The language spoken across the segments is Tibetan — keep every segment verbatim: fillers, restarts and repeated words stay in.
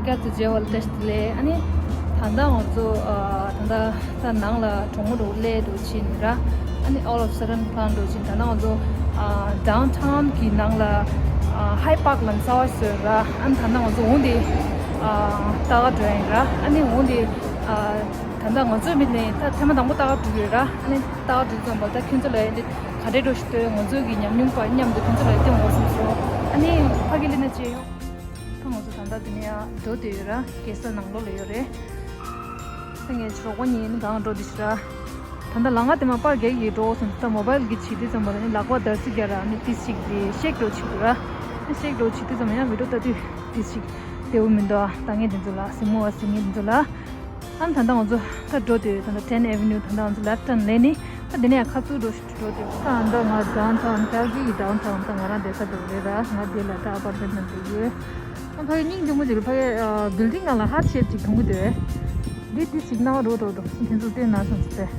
སྐད་དུ་མཇལ་བ་ལ་བཀྲ་ཤིས་བདེ་ལེགས། ཨ་ནི་ད་ལྟ་ང་ཚོ་ཨ་ད་ལྟ་ད་ནང་ལ་གྲོང་མོ་འདྲ་བོ་སླེབས་འགྲོ་ཕྱིན་ར། ཨ་ནི་all of a sudden plan འགྲོ་ཕྱིན། ད་ལྟ་ང་ཚོ་ཨ་downtown གི་ནང་ལ་ཨ་Hyde Park ལ་ཟ་བ་ཟོས་ར། ཨ་ནི་ད་ལྟ་ང་ཚོ་འོང་དེ་ཨ་ལྟ་ག་འགྲོ་ཡིན་ར། ཨ་ནི་འོང་དེ་ཨ་ད་ལྟ་ང་ཚོའི་མི་ལ་ད་ཐེངས་མ་དང་པོ་ལྟ་ག་འགྲོ་གི་ཡོད་ར། ཨ་ནི་ལྟ་ག་འགྲོ་ཙམ་པ་ད་ཁྱོད་ཚོ་ལ་ཡིན་དེ་ག་འདྲས་འགྲོ་ཞིག་ལྟོས། ང་ཚོ་གི་ཉམས་མྱོང་པ་མཉམ་དུ་ཁྱོད་ཚོ་ལ་སྟོན་འོང་བསམ་སོང་། ཨ་ནི་ཕ་གི་ལི་ན་ཅེ་ཡོང་། ད་ང་ཚོ་ད་ལྟ་འདི་ནས་ཡར་འགྲོ་བསྡད་ཡོད་ར། རྒྱལ་ས་ནང་ལོགས་ལ་ཡོད་རེད། ད་ངའི་གྲོགས་པོ་གཉིས་ནི་གང་འགྲོ་བསྡད་ཤག་ར། ད་ལྟ་ལམ་ཁ་དེ་མར་པར་རྒྱག་གི་འགྲོ་སོང་། ད་མོ་བཱ་ཡིལ་གྱི་བྱེད་དུས་ཙམ་པ་ལ་ནི་ལག་པ་འདར་སིག་རྒྱག་ར། ནི་ཏི་སིག་དེ་ཤེག་འགྲོ་བྱེད་དགོས་ར། ནི་ཤེག་འགྲོ་བྱེད་དུས་ཙམ་ཡང་བི་ཌིའོ་ལྟ་དུས་ཏི་སིག་བདེ་པོ་མི་འདུག་ཨ། ད་ངས་དེ་ཚོ་ལ་སེམས་མོ་བ་སེམས་ངན་དེ་ཚོ་ལ། ཨ་ནི་ད་ལྟ་ང་ཚོ་ད་འགྲོ་དུས་ད་ལྟ་Tenth Avenue ད་ལྟ་ང་ཚོ་left turn ལེན་ནི། ད་འདི་ནས་ཁ་ཚུར་འགྲོ་ཞིག་འགྲོ་དུས་ད་ལྟ་ང་downtown Calgary ཡི་downtown ད་ང་རང་བསྡད་ས་འགྲོ་རེད་ར། ང་འདི་ལ་ད་apartment ནང་འགྲོ་ཡོད། ཨ་ཕ་གི་སྙིང་རྗེ་མོ་ཅིག་ལ་ཕ་གི་building ནང་ལ་heart shape ཅིག་མཐོང་གི་འདུག་འདི་འདི་ཅིག་སྣང་བ་འགྲོ་འགྲོ་འགྲོ་དེ་ཚོ་བལྟས་ན་སོང་ཟེར་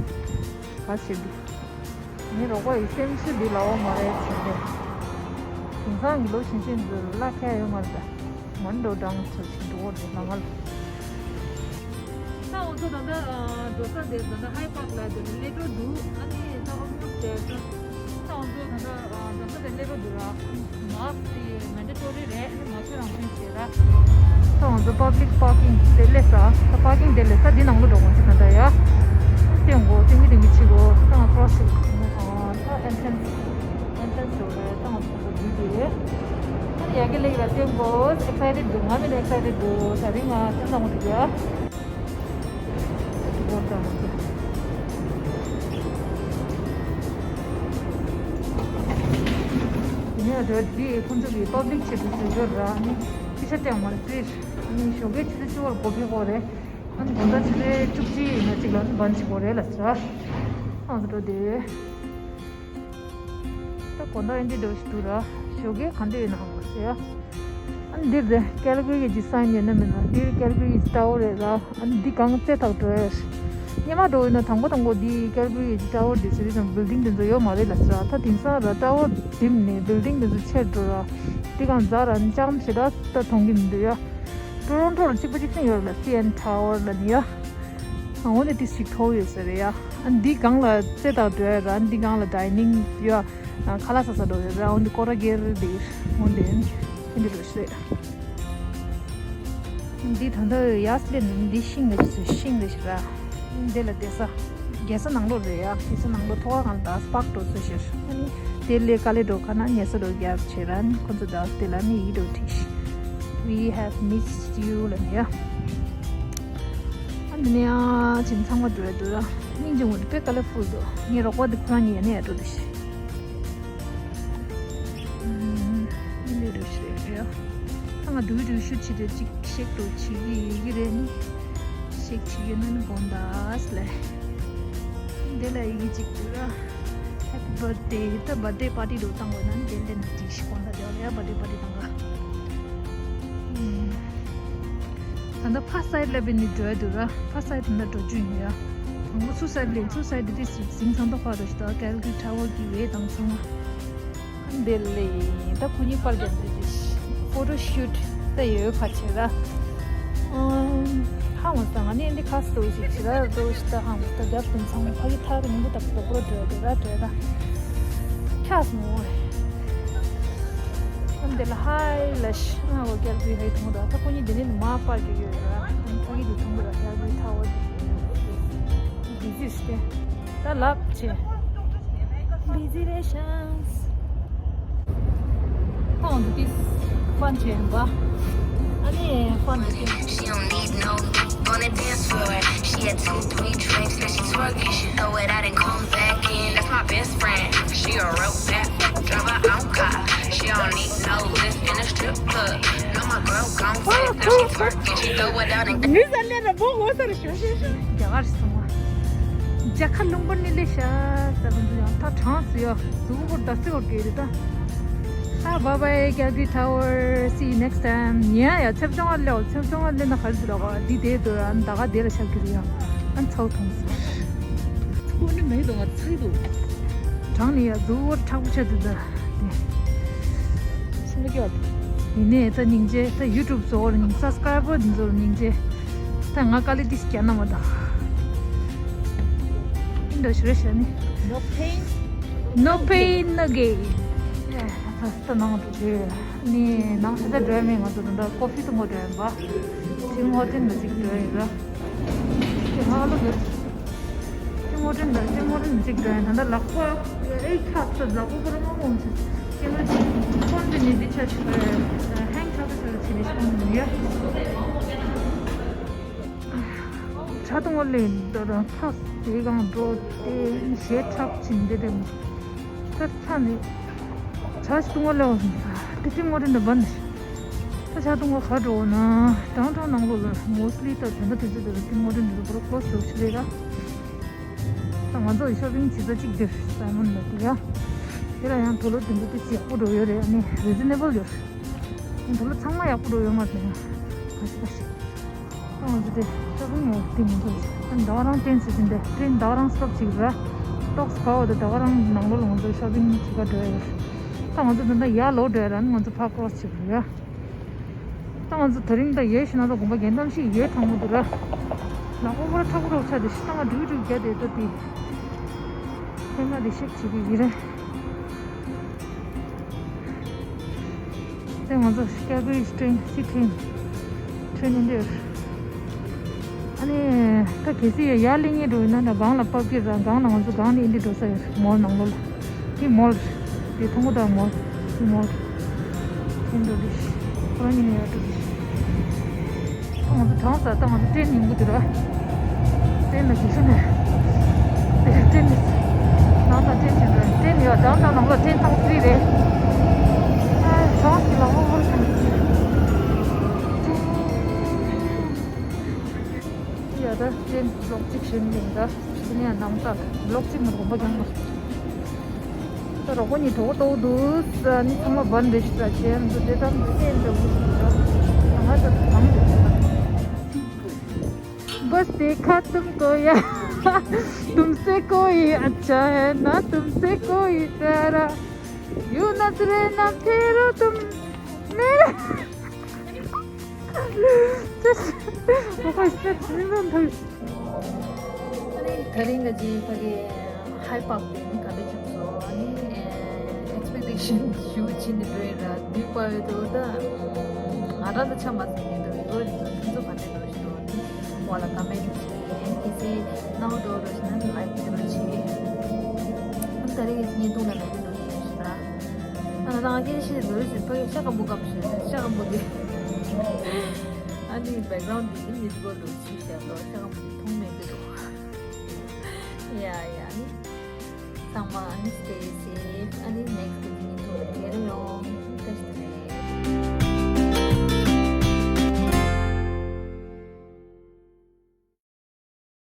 ཏེ་heart shape འདི། ངའི་རོགས་པ་ཡི་སེམས་ཤུགས་འདི་ལ་འོ་མ་རེད་བྱས་ཏེ། དེང་སང་གི་ལོ་ཞིང་ཆེན་འདི་གླ་ཁ་ཡོད་མ་རེད་ད། མ་འགྲོ་སྦྲང་ཚོ་ཞིག་འགྲོ་འོ་རེད་ལ་ང་ལ། ད་འོ་ཚོ་ད་ལྟ་འགྲོ་ས་འདི་ད་ལྟ་Hyde Park ལ་དེ་ལ་སླེབས་འགྲོ་འདུག་ཨ་ནི་ད་ཨོ་མོ་སྟེ་ད་ད་འོ་ཚོ་ད་ལྟ་འགྲོ་ས་དེ་སླེབས་འགྲོ་འདུག་ར། mask དེ་mandatory རེད། ཨ་ནི་mask རང་བཙན་བྱེད་ར། ད་ང་ཚོ་public parking དེ་སླེབས་ས། ད་parking དེ་སླེབས་ས་འདི་ནང་ལོགས་འགྲོ་དགོས་ཀྱི་ད་ལྟ་ཡ། སྟེང་གོ་སྟེང་གི་སྟེང་གི་ཕྱི་གོ་ད་ང་cross ད་entrance entrance འགྲོ་རེད། ད་ང་ཚོ་འདི་དེ་ད་ཡ་གི་ལེགས་ར་སྟེང་གོ་excited འདུག་ང་མི་ལ་excited འདུག་ད་རིང་ང་ཐེངས་དང་པོ་འགྲོ་གི་ཡ། ཡིན་ཡང་འདི་ཁོང་ཚོ་གི་public ཆེད་དུ་བཟོས་ཡོད་ར། ནི་ཕི་ཤ་སྟེང་མ་རེད་free། ནི་ཞོགས་ཀའི་ཆུ་ཚོད་བཅུ་པར་སྒོ་ཕྱེ་དགོས་རེད། ཨ་ནི་དགོང་དག་ཆུ་ཚོད་བཅུ་གཅིག་ཡིན་ན་གཅིག་ལ་ནི་བན་ཆེ་དགོས་རེད་ལ་ཟེར། ཨང་དུ་འགྲོ་དེ། ད་དགོང་དག་ཨེ་འདྲ་འདྲ་ཞིག་འདུག་ར། ཞོགས་ཀས་ག་འདྲ་ཡིན་ནའང་ཟེར་ཡ། ཨ་ནི་འདིར་དེ་Calgary གི་ཅིག་sign ཡོད་ན་མེད་ན། འདིར་Calgary གི་tower རེད་ར། ཨ་ནི་འདི་སྒང་རྩེ་ཐག་འགྲོ་ཡ། སྔོན་མ་འགྲོ་ཡོད་ན་དང་པོ་དང་པོ་འདི་Calgary གི་tower འདི་ཟེར་དུས་ཙམ་building དེ་ཚོ་ཡོད་མ་རེད་ལ་ཟེར། ད་དེང་སང་ར་tower འགྲིམས་ནས་building དེ་ཚོ་ཆེར་འགྲོ་ར། འདི་སྒང་འཛག་ར་ནི་ལྕགས་ཞེ་དྲག་ད་མཐོང་གི་མི་འདུག་ཡ། Toronto ལ་གཅིག་པ་གཅིག་མཚུངས་ཡོད་རེད་ལ། སི་ཨེན་tower ལ་ནི་ཡ། ཨ་འོ་ནི་ཏི་ཞིག་མཐོ་ཡོད་ས་རེད་ཡ། ཨ་འདི་སྒང་ལ་རྩེ་ཐག་འགྲོ་ཡ་ར། འདི་སྒང་ལ་dining ཡོད། ཨ་ཁ་ལག་ཟ་ས་འགྲོ་ཡ་ར། འོ་འདི་སྐོར་ར་རྒྱག་རེད་དེ། འོ་འདི་ཨ་འདི་འགྲོ་ཤི་རེད། འདི་ད་ལྟ་ཡར་སླེབས་ནས་འདི་ཤིང་རེད་ཤིང་རེད་ཤི་ར། འདི་ལ་བསྡད་ས་རྒྱལ་ས་ནང་ལོགས་རེད་ཡ། རྒྱལ་ས་ནང་ལོགས་ཐོག་ཁ་སྒང་ལ་ད་park འགྲོ་ཚོད་ཤི་ར། ཨ་ནི་དེ་ལས་དཀའ་ལས་འགྲོ་ཁ་ན་ཉལ་ས་འགྲོ་རྒྱབ་བྱེད་ར། ཨ་ནི་ཁོ་ཚོ་ད་དེ་ལ་ནི་ཡིད་འགྲོ་ཁྲིད་ཤི། We have missed you ལ་ནི་ཡ། ཨ་འདི་ནས་ཨ་ཅིན་ཚང་མ་འགྲོ་ཡ་འདུག་ར། སྙིང་རྗེ་མོ་འདི་དཔེ་colorful འདུག་ངའི་རོགས་པ་འདི་ཁོ་རང་གཉིས་ཡ་ནས་ཡ་འགྲོ་འདུག་ཤི། ཨུམ། ཨ་འདི་འགྲོ་ཤི་རེད་ཡ། ད་ང་འགྲོ་གི་འགྲོ་ཤུ་ཆི་རེད། ཅིག་ཤེག་འགྲོ་བྱེད་ཀྱི་ཡི་གི་རེད་ནི། ཤེག་བྱེད་ཀྱི་ན་ནི་དགོང་དག་ལས། འདི་ལ་ཡི་གེ་གཅིག་འདུག་ར། Happy birthday ད་birthday party འགྲོ་བཏང་དགོས་ན་ནི་དེ་ལས་ན་དེ་ཤི་དགོང་དག་དེ་ལ་ཡ་birthday party བཏང་ག་ད་ལྟ་ཕ་side ལ་བས་ནི་འགྲོ་ཡ་འདུག་ར། ཕ་side ད་ལྟ་འགྲོ་རྒྱུ་ཡིན་ཡ། དང་པོ་ཚུར་side ལས་ཚུར་side དེ་ཟིང་ཚང་ཏོག་ཁ་རོ་ཞིག་ད་Calgary Tower གི་བས་དང་ཚང་མ། འདི་ལས་ད་ཁོ་གཉིས་པར་རྒྱབ་འདི་འདི་photo shoot ད་ཡོད་ཁ་ཆེ་ར། ཧ་མ་ས་ང་ནི་འདི་ཁ་སྟོ་ཞིག་ཞིག་ར་རྡོ་ཞིག་ད་ཧ་མ་ས་རྒྱབ་དུ་ཚང་ཕ་གི་ཐག་རིང་པོ་ད་པོ་པོ་འགྲོ་འགྲོ་ར་འགྲོ་ར། ཁྱག་སོང་། འདི་ལ་ཧའི་ལ་ཤི་ང་གོ་རྒྱབ་འདི་ཧའི་མཐོང་ར། ད་ཁོ་གཉིས་འདི་ནི་མ་པར་གི་ཡོད་ར། ཕ་གི་འདི་མཐོང་ར་རྒྱབ་འདི་ཐག་འོ་འདི། Busy སྟེ། ད་ལབ་ཆེ། Busy རེད་ཤག་ད་འོ་འདི་ཏིས་ཧྥན་ཆེ་ཡིན་པ། ཨ་ནི་ཧྥན་ཆེ། She don't need no on the dance floor. She had two, three drinks, now she twerking. She throw it out and come back in. That's my best friend. She a real bad bitch, drive her own car. She don't need no lift in a strip club. Know my girl gon' flip, now she twerking. She throw it out and མི་ཟ་ལེ་ར་བོ་ངོ་སར་ཤོ་ཤོ་ཤོ། རྒྱ་གར་སོང་བ། རྒྱ་ཁ་ལུང་པ་ནི་ལེ་ཤ་ས་ཀུན་ཏུ་ཡང་ད་གྲངས་སུ་ཡོད། གཟུགས་པོ་ད་སེ་བར་གྱི་རེད་ད། ཨ་bye bye Calgary Tower, see you next time. ཡ་ཡ་ཚེབ་ཆུང་ཨ་ལེའོ། ཚེབ་ཆུང་ཨ་ལེ་ན་ག་རེ་ཟེར་ལ་གོ་འདི་དེ་དུ་ཨ་ད་ག་དེ་ལ་ཤར་གྱི་རེད་ཡ། ཨ་ཚའོ་ཐོང་སོ། ཚུགས་ནི་མེད་དོ་ང་ཚ་གི་འདུག་གྲངས་ནི་ཡ་གཟུགས་པོ་མཁྲེགས་པོ་ཆགས་འདུག་ད། དེ་སུ་མི་སྐྱོ། ཡིན་ནའི་ད་སྙིང་རྗེ། ད་ཡུ་ཊུབ་བཟོ་བར་སྙིང་། སབ་སི་ཀ་རའི་བར་འདི་ཚོར་སྙིང་རྗེ། ད་ང་དཀའ་ལས་འདི་ཞིག་རྒྱག་ན་མ་ད། འདི་འདྲ་ཞུ་རེ་བྱ་ནི། No pain. No pain, no gain. ད་ད་ནང་དུ་དེ་ནི་ནང་ས་ཆ་འགྲོ་ཡ་མེད། ང་ཚོ་ད་ལྟ་ཀོ་ཕི་འཐུང་གོ་འགྲོ་ཡ་ཡིན་པ། ཊིམ་ཧོ་ཊེལ་ལ་ཅིག་འགྲོ་ཡ་ཡིན་ར། དེ་ང་ལོ་འདིར། ཊིམ་ཧོ་ཊེལ་འདྲ། ཊིམ་ཧོ་ཊེལ་ཅིག་འགྲོ་ཡ་ཡིན། ད་ལྟ་ལག་པ་ཨེ་ཁ་ཚ། ལག་པ་ཁོ་རང་མ་འོང་ཚེ་ཀེ་མེ་ར་ཅིག་ཕོན་དེ་ནི་འདི་ཆ་ཞིག་ཧེང་ཆགས་ཚ་ཆགས་ཚ་བྱེད་ནས་ཤོང་ནི་ཡ། ཆ་ཏོང་ལེ་འདི་རང་ཐག་དེ་གང་འགྲོ་དེ་ཞེ་ཁྲག་ཕྱིན་དེ་དེ་མོ། ད་ཆ་ནི་ཆ་ཞིག་ཏུང་བ་ལེ་བ་སོང་ས་དེ་ཊིམ་ཧོ་ཊེལ་འདྲ་བ་ནི། ད་ཆ་ཏུང་བ་ག་འགྲོ་ན་ཌའུན་ཊའུན་ནང་ལོགས་ལ་མོ་སི་ལི་ད་དེ་འདྲ་དེ་ཚོ་དེ་ཊིམ་ཧོ་ཊེལ་འདི་ཚོ་པུ་ར་ཀོ་ལོ་སི་འགྲོ་ཆེ་རེད་ར། ད་ང་ཚོ་ཤོ་པིང་བྱེད་ས་གཅིག་འདིར་སའི་མོན་ལ་དེ་ཡ། དེ་ལ་ཡང་དུག་ལོག་དེ་འདྲ་དེ་ཡག་པོ་འགྲོ་ཡོད་རེད། ཨ་ནི་རི་ཛི་ནེ་བལ་ཡོད། ཨ་ནི་དུག་ལོག་ཚང་མ་ཡག་པོ་འགྲོ་ཡོད་མ་རེད། ཡང་ག་ཤེད་ག་ཤེད། ད་ང་ཚོ་དེ་ཤོ་པིང་ཡང་དེ་མི་འདུག་ཨ་ནི་ཟླ་བ་རང་ཊེན་ཟེར་གྱིན་དེ་ཊེན་ཟླ་བ་རང་སི་ཊོབ་བྱེད་ཀྱི་ར། ཏོག་ཙམ་བ་འོ་དེ་ཟླ་བ་རང་ནང་ལོགས་ལ་ང་ཚོ་ཤོ་པིང་བྱེད་ག་འགྲོ་ཡ་ཡོད། ད་ང་ཚོ་ད་ལྟ་ཡར་ལོག་འགྲོ་ཡ་ར། ཨ་ནི་ང་ཚོ་ཕར་ཀོ་ལོ་སི་བྱེད་དགོས་ཡ། ད་ང་ཚོ་དེ་རིང་ད་ཡོད་ཤི་ན་ད་དགོན་པ་རྒན་གཏམ་ཞིག་ཡོད་དྲང་མོ་འདུག་ར། ལག་པ་ཁོ་ར་ཁྲག་པོ་རོག་ཆ་དེ་ཤི་ད་ང་འགྲིག་འགྲིག་རྒྱ་དེ་ད་དེ། ཐེངས་མ་དེ་ཤེག་བྱེད་ཀྱི་ཡིན་རེད། དེ་ང་ཚོ་ཀལ་ག་རི་ཊེན་སི་ཊི་ཊེན་ཨིན་ཌི་ཡ། ཨ་ནི་ད་གལ་སྲིད་ཡར་ལེན་ངེས་འགྲོ་ཡིན་ན་ད་སྒང་ལ་ཕབ་ཀྱི་ར། སྒང་ལ་ང་ཚོ་སྒང་ནས་ཨིན་ཌི་འགྲོ་ས་ཡོད། མོལ་ནང་ལོགས་ལ། དེ་མོལ་རེད། དེ་མཐོང་གོ་ད་མོལ། དེ་མོལ་རེད། ཨིན་འགྲོ་ལི་ཤི། ཁོ་རང་གཉིས་ནས་ཡར་འགྲོ་ལི་ཤི། ད་ང་ཚོ་གྲང་ས། ད་ང་ཚོ་ཊེན་ཉིན་གུ་དེ་ར། ཊེན་ལ་གི་ཤི་ནས། དེ་ཊེན་ནི། ནང་ད་ཊེན་ཆེན་པོ་ཊེན་ཡོད། ཌའུན་ཊའུན་ནང་ལོགས་ཊེན་ཐང་ཚི་རེད། ཨ་གྲང་ཞིག་ལ་ཧོ་ཧོ་ཐང་། ཡ་ད་ཊེན་ལོག་ཅིག་ཤེས་མི་འདུག་ད་དེ་ནས་ནང་ད་ལོག་ཅིག་མ་གོམ་པ་རྒྱང་མ། ད་རོགས་པ་གཉིས་གྲོགས་པོ་ཏོག་འདུག་ཨ་ནི་ཚང་མ་བན་རེ་ཞིག་ད་བྱས་ཨ་ནི་ཚོ་དེ་ཙམ་དུ་བསྟན་འདྲ་བོ་ཞིག་འདུག་ང་ད་གང་འདུག बस देखा तुमको यार, तुमसे कोई अच्छा है ना, तुमसे कोई प्यारा, यू नजरे ना फेरो तुम मेरे। ཨ་ནི་དེ་རིང་གི་ཕ་གི་ཧའི་པར་དེ་ནི་ག་འདྲ་བྱུང་སོང་། ཨ་ནི་ཨེག་སི་པེག་ཊེ་ཤན་ཞུ་བྱིན་ནས་འགྲོ་ཡིན་ར། འདི་པ་ཡོད་དོ་ད། ང་རང་ད་ཆ་མ་ཟིན་ནས་འགྲོ་ཡོད་རེད། ཁྱོད་ཚོ་ག་འདྲ་འགྲོ་བཞིན་འདུག་ཨ་ནི་འོ་ལ་ཀ་མེན་ཊི་བྱེད། ཨ་ནི་གལ་སྲིད་སྣང་བ་འགྲོ་འགྲོ་བཞིན་ན་ལའིཀ་བྱེད་རོགས་བྱེད། ཨ་ནི་དེ་རིང་གི་བརྙན་ཐུང་ལ་ལ་འགྲོ་བཞིན་ར། ཨ་ང་རང་སྐད་ཆ་བཤད་འདོད་རེད་ཟེར། ཕ་གི་ཤ་སྐམ་པོ་སྐམ་ཞོད་ཤ་སྐམ་པོ་དེ། ཨ་ནི་བེག་གྷ་རའུན་ཌི་དེ་ནི་ཉིད་གོ་འདུག་ཅིག་བཤད་ལོ། ཤ་སྐམ་པོ་དེ་མཐོང་མེད་གི་འདུག་ཡ་ཡ་ནི། ཚང་མ་ཨ་ནི་stay safe. ཨ་ནི་next week ཉིན་ཐོ་རེ་ཡོང་།